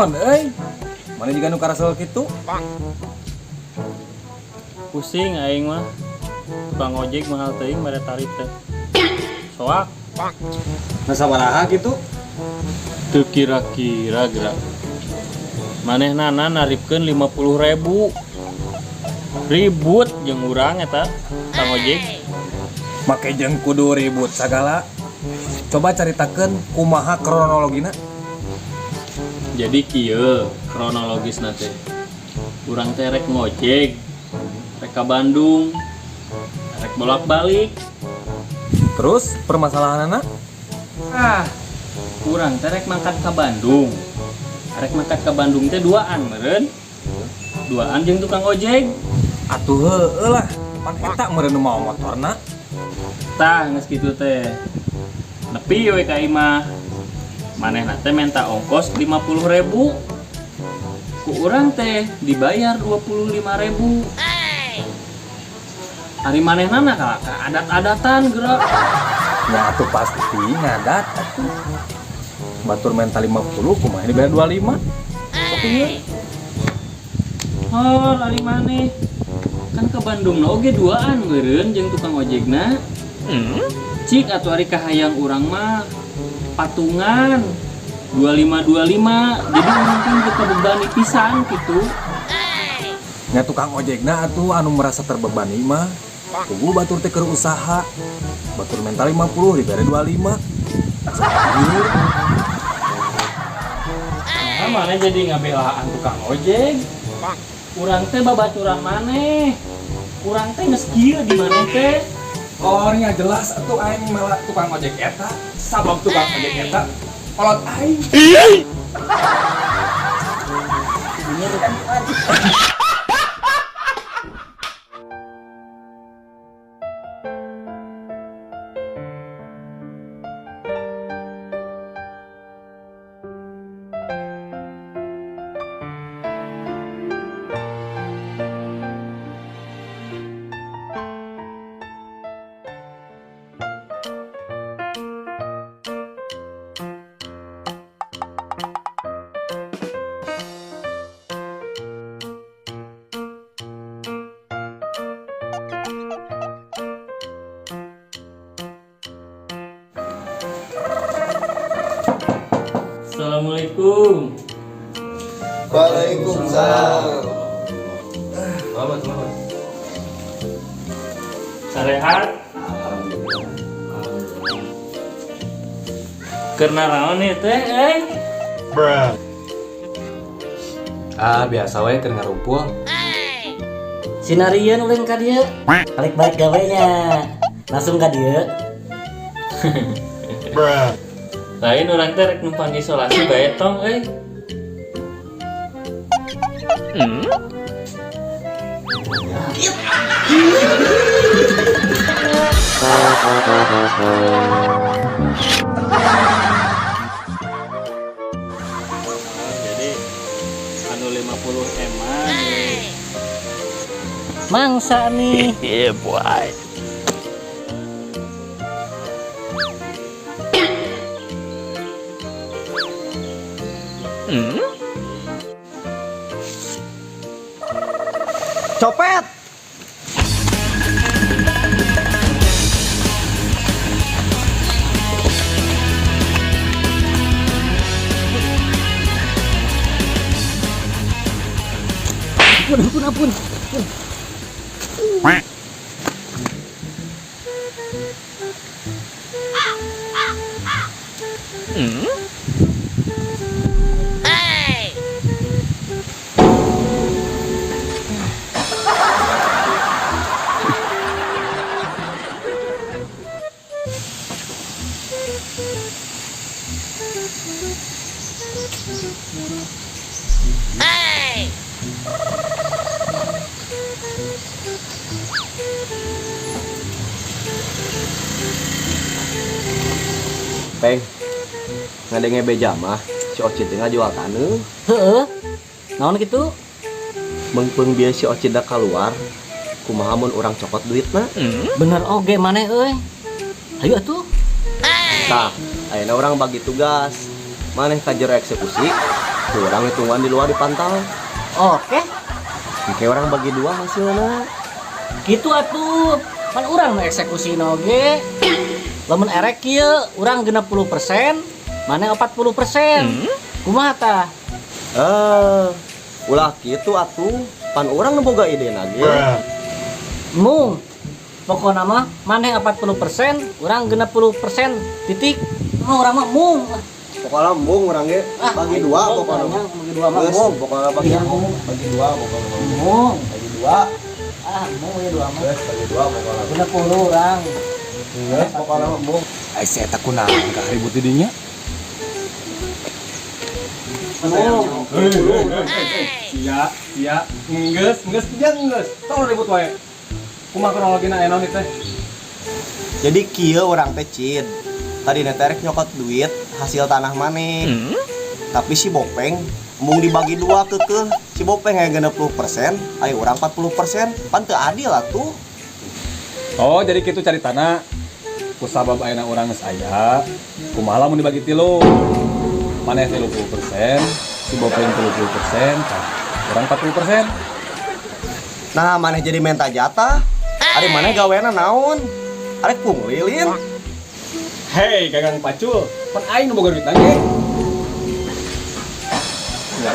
Naon euy? Mana juga nu karasel kitu? Pusing aing mah. Tukang ojek mahal teuing mere tarif teh. Soak. Nah sabaraha kitu? Teu kira-kira gerak. Manehna naripkeun 50.000. Ribut jeung urang eta tukang ojek. Make jeung kudu ribut sagala. Coba caritakeun kumaha kronologina. Jadi kieu kronologisna teh. Urang teh rek ngojek, rek ka Bandung, rek bolak-balik. Terus permasalahanana? Ah, urang teh rek mangkat ka Bandung. Rek mangkat ka Bandung teh duaan meureun. Duaan jeung tukang ojek. Atuh heueuh lah, pan eta meureun nu mawa motorna. Tah geus kitu teh. Nepi we ka imah. Manehna teh menta ongkos 50.000. Ku urang teh dibayar 25.000. Ari manehna na ka adat-adatan geura. Ya atuh pasti ngadat atuh. Batur menta 50 kumaha dibayar 25. Sok ieu. Hol ari maneh. Kan ke Bandung na oge duaan meureun jeung tukang ojekna. Cik atuh ari kahayang urang mah patungan 25-25, jadi urang teh teu kabebani pisan kitu. Nya tukang ojekna atuh anu merasa terbebani mah. Tunggu batur teh keur usaha. Batur menta 50 dibere 25. Nah, maneh jadi ngabelaan tukang ojek. Urang teh babaturan maneh. Urang teh geus kieu di maneh teh. Oh, nya jelas atuh aing malah tukang ojek eta. Sabab tukang ojek eta kolot aing. Bener. Assalamualaikum. Waalaikumsalam. Selamat, selamat. Sarehat. Keur naraon ieu teh, euy? Bruh. Ah, biasa we keur ngarumpul. Sinarieun ulin ka dieu. Balik-balik gawenya. Langsung ka dieu. Bruh. Lain urang teh rek numpang isolasi bae tong euy. Jadi anu 50 eman. Mangsa nih. Yeah, boy. Copet. Ampun, ampun, ampun. Peng, ngadenge beja mah si Ocit teh ngajual taneuh. Heeh. Naon kitu? Meungpeung bieu si Ocit da kaluar, kumaha mun urang cokot duitna? Bener oge maneh euy. Hayu atuh. Tah, ayeuna urang bagi tugas. Maneh ka jero eksekusi, Ku urang hitungan di luar di pantau. Oke. Engke urang bagi dua hasilna. Gitu atuh. Pan urang nu eksekusi oge. Lamun erek kieu urang 60%, maneh 40%. Kumaha tah? Eh, ulah kitu atuh. Pan urang nu boga ide ge. Mung. Pokokna mah maneh 40%, urang 60%. Titik. Oh, urang mah mung. Pokoknya mung urang ge Ah, bagi dua mung, pokoknya. mah, bagi dua mah Geus, mung. pokoknya bagi Iya. bagi dua pokoknya. Mung. Bagi dua. Ah, mung ya dua mah. Geus bagi dua pokoknya. 60 urang. Geus pokoknya mah mung. Ai si eta kunaon ka ribut di dinya? Mung. Sia, sia, enggeus, enggeus, dia enggeus. Tong ribut wae. Kumaha kronologina aya naon ieu teh? Jadi kieu urang teh Cid. Tadi teh rek nyokot duit hasil tanah maneh. Tapi si Bopeng mung dibagi dua kekeh. Si Bopeng aya 60%, aya urang 40%. Pan teu adil atuh. Oh, jadi kitu caritana. Kusabab ayeuna urang geus aya, kumaha lamun dibagi tilu? Maneh 30%, si Bopeng 30%, tah urang 40%. Nah, maneh jadi minta jatah. Ari maneh gawena naon? Arek pungli lin. Hei, Gagang Pacul, pan aing nu boga duit ge. Ya,